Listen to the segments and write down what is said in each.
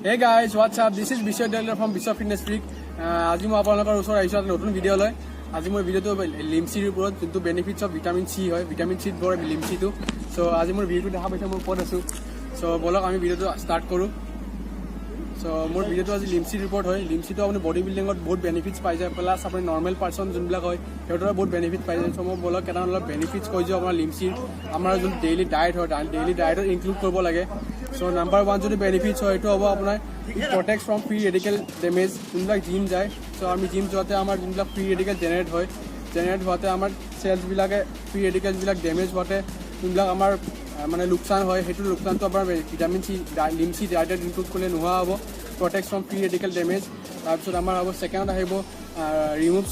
Hey guys, what's up? This is Biswa Delta from Biswa Fitness Freak. আজি মই আপোনালোকৰ ওচৰত আহিছোঁ এটা নতুন ভিডিঅ' লৈ। আজি মোৰ ভিডিঅ'টো লিমচিৰ ওপৰত, যোনটো বেনিফিটছ অফ ভিটামিন চি হয়। ভিটামিন চিত পৰে লিমচিটো। চ' আজি মোৰ ভিডিঅ'টো দেখা পাইছে মই ক'ত আছোঁ। চ' ব'লক, আমি ভিডিঅ'টো ষ্টাৰ্ট কৰোঁ। চ' মোৰ ভিডিঅ'টো আজি লিমচিৰ ওপৰত হয়। লিমচিটো আপুনি বডি বিল্ডিঙত বহুত বেনিফিটছ পাই যায়, প্লাছ আপুনি নৰ্মেল পাৰ্চন যোনবিলাক হয়, সিহঁতৰো বহুত বেনিফিট পাই যায়। চ' মই ব'লক, কেইটামান অলপ বেনিফিটছ কৈ যাওঁ। আপোনাৰ লিমচিৰ আমাৰ যোনটো ডেইলি ডায়েট হয়, ডেইলি ডায়েটত ইনক্লুড কৰিব লাগে। চ' নাম্বাৰ ওৱান যদি বেনিফিটছ হয়, সেইটো হ'ব আপোনাৰ protect from free radical damage। যোনবিলাক জিম যায়, চ' আমি জিম যোৱাতে আমাৰ যোনবিলাক ফ্ৰী ৰেডিকেল জেনেৰেট হয়, জেনেৰেট হোৱাতে আমাৰ চেলছবিলাকে ফ্ৰী ৰেডিকেলছবিলাক ডেমেজ হোৱাতে যোনবিলাক আমাৰ মানে লোকচান হয়, সেইটো লোকচানটো আপোনাৰ ভিটামিন চি, লিমচি ডায়েটত ইনক্লুড কৰিলে নোহোৱা হ'ব। Protect from free radical damage। তাৰপিছত আমাৰ হ'ব, ছেকেণ্ডত আহিব ৰিমুভছ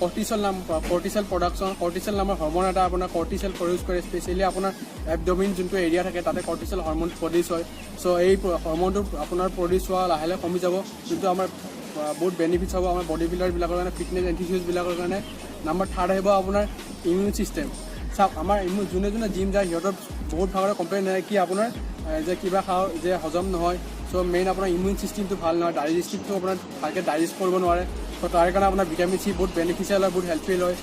কৰ্টিচল নাম কৰ্টিচল প্ৰডাকশ্যন। কৰ্টিচল নামৰ হৰমন এটা আপোনাৰ কৰ্টিচল প্ৰডিউচ কৰে। স্পেচিয়েলি আপোনাৰ এবডমিন যোনটো এৰিয়া থাকে, তাতে কৰ্টিচল হৰমন প্ৰডিউচ হয়। চ' এই হৰমনটো আপোনাৰ প্ৰডিউচ হোৱা লাহে লাহে কমি যাব, যোনটো আমাৰ বহুত বেনিফিটছ হ'ব আমাৰ বডি বিল্ডাৰবিলাকৰ কাৰণে, ফিটনেছ এনথুচিয়াষ্টবিলাকৰ কাৰণে। নাম্বাৰ থাৰ্ড আহিব আপোনাৰ ইমিউন ছিষ্টেম। চাওক, আমাৰ ইমিউন, যোনে যোনে জিম যায়, সিহঁতৰ বহুত ভাগৰে কমপ্লেইন নাই কি আপোনাৰ যে কিবা খাওঁ যে হজম নহয়। চ' মেইন আপোনাৰ ইমিউন ছিষ্টেমটো ভাল নহয়, ডাইজেষ্টিভটো আপোনাৰ ভালকৈ ডাইজেষ্ট কৰিব নোৱাৰে। চ' তাৰ কাৰণে আপোনাৰ ভিটামিন চি বহুত বেনিফিচিয়েল হয়, বহুত হেল্পফুল হয়।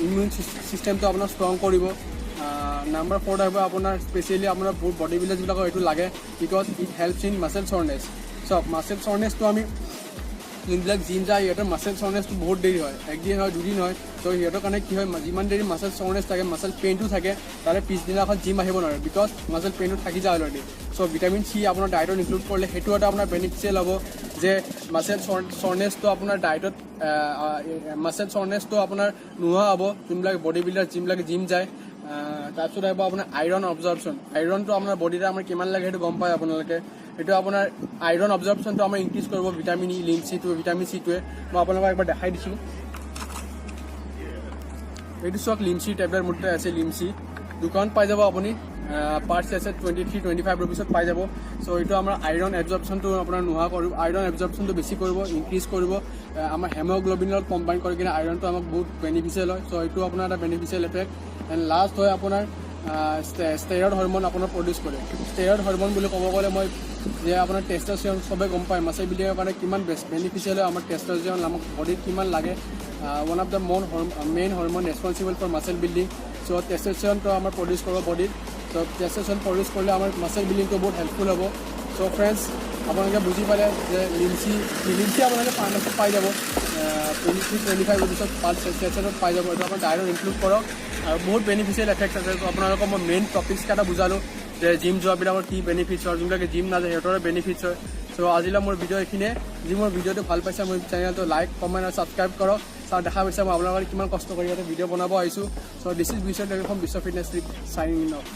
ইমিউন ছিষ্টেমটো আপোনাৰ ষ্ট্ৰং কৰিব। নাম্বাৰ ফ'ৰ্থ আহিব আপোনাৰ স্পেচিয়েলি আপোনাৰ বহুত বডি বিল্ডাৰ্ছবিলাকৰ এইটো লাগে, because it helps in muscle soreness। চাওক, মাচেল চৰনেছটো আমি যোনবিলাক জিম যায়, সিহঁতৰ মাচেল চৰনেছটো বহুত দেৰি হয়, একদিন হয়, দুদিন হয়। ত' সিহঁতৰ কাৰণে কি হয়, যিমান দেৰি মাচেল চৰনেছ থাকে, মাচেল পেইনটো থাকে, তাৰে পিছদিনাখন জিম আহিব নোৱাৰে, because muscle পেইনটো থাকি যায় অলৰেডি। চ' ভিটামিন চি আপোনাৰ ডায়েটত ইনক্লুড কৰিলে সেইটো এটা আপোনাৰ বেনিফিচিয়েল হ'ব যে মাচেল চৰনেছটো আপোনাৰ ডায়েটত মাচেল চৰনেছটো আপোনাৰ নোহোৱা হ'ব, যোনবিলাক বডি বিল্ডাৰ, যোনবিলাক জিম যায়। তাৰপিছত আহিব আপোনাৰ আইৰণ এবজৰ্পশ্যন। আইৰণটো আপোনাৰ বডিতে আমাৰ কিমান লাগে, সেইটো গম পায় আপোনালোকে। সেইটো আপোনাৰ আইৰণ এবজৰ্পশ্যনটো আমাৰ ইনক্ৰিজ কৰিব ভিটামিন ই, লিমচিটো, ভিটামিন চিটোৱে। মই আপোনালোকক একবাৰ দেখাই দিছোঁ। এইটো চাওক, লিমচি টেবলেট মোৰ তাতে আছে। লিমচি দোকানত পাই যাব আপুনি, পাৰ আছে 23, 25 ৰুপিছত পাই যাব। চ' এইটো আমাৰ আইৰণ এবজৰ্পশ্যনটো আপোনাৰ নোহোৱা কৰিব, আইৰণ এবজৰ্পশ্যনটো বেছি কৰিব, ইনক্ৰিজ কৰিব। আমাৰ হেম'গ্ল'বিনৰ লগত কম্বাইন কৰি কিনে আইৰণটো আমাক বহুত বেনিফিচিয়েল হয়। চ' এইটো আপোনাৰ এটা বেনিফিচিয়েল এফেক্ট। এণ্ড লাষ্ট হয় আপোনাৰ ষ্টেৰইড হৰমন আপোনাৰ প্ৰডিউচ কৰে। ষ্টেৰইড হৰমন বুলি ক'ব গ'লে মই যে আপোনাৰ টেষ্টষ্টেৰন চবে গম পায়, মাচেল বিল্ডিঙৰ কাৰণে কিমান বেনিফিচিয়েল হয়। আমাৰ টেষ্টষ্টেৰন আমাক বডিত কিমান লাগে, one of the main hormone responsible for muscle building। So টেষ্টষ্টেৰনটো আমাৰ প্ৰডিউচ কৰিব বডিত। চ' টেষ্টষ্টেৰন প্ৰডিউচ কৰিলে আমাৰ মাচেল বিল্ডিংটো বহুত হেল্পফুল হ'ব। চ' ফ্ৰেণ্ডছ, আপোনালোকে বুজি পালে যে লিমচি লিমচি আপোনালোকে ফাৰ্মাচীত পাই যাব, 23, 25 ৰুপিছত পাঁচ ছেটত পাই যাব। এইটো আপোনাৰ ডায়েটত ইনক্লুড কৰক আৰু বহুত বেনিফিচিয়েল এফেক্ট আছে। আপোনালোকক মই মেইন টপিক্স কেইটা বুজালোঁ যে জিম যোৱাবিলাকৰ কি বেনিফিটছ হয়, যোনবিলাকে জিম নাযায় সিহঁতৰে বেনিফিটছ হয়। চ' আজিলৈ মোৰ ভিডিঅ' এইখিনিয়ে। যি মোৰ ভিডিঅ'টো ভাল পাইছে, মোৰ চেনেলটো লাইক, কমেণ্ট আৰু ছাবস্ক্ৰাইব কৰক। চাওক, দেখা পাইছে মই আপোনালোকৰ কিমান কষ্ট কৰি ইয়াতে ভিডিঅ' বনাব আহিছোঁ। So this is Biswa from Biswa Fitness, signing off.